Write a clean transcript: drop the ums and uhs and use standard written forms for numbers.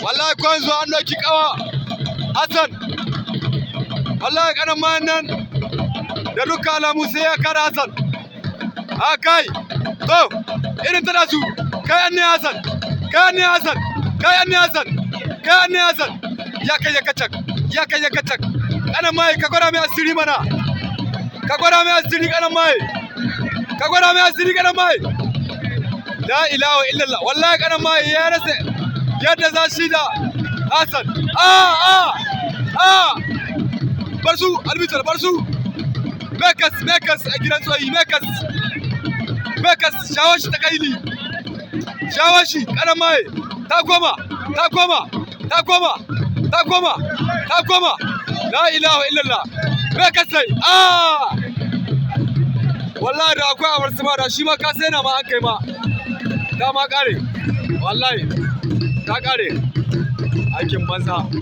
Wallahi ko yanzu an ɗauki ƙawa Hassan. Wallahi kanan mayan nan da dukkan alamu sai ya kara Hassan. A kai, to irin tana su kai ne Hassan, kai ne Hassan, kai ne Hassan, kai ne Hassan. Ya kai ya kacak, ya kai ya kacak. Kanan mai, ka gwada mai asiri mana, ka gwada mai asiri. Kanan mai, ka gwada mai asiri. Kanan mai, la ilaha illallah. Wallahi kanan mai ya rasa yadda za shi da Hassan. A a a, bar su albitar, bar su. Mekas, mekas a gidan tsoyi, mekas, mekas. Shawo shi ta kaili, shawo shi. Kanan mai, ta koma, ta koma, ta koma, ta koma, ta koma. La ilaha illallah. Mekas sai a wallahi da akwai abar sama da shi ma ka sai na ma an kai ma ta ma kare. Wallahi ta kare aikin banza.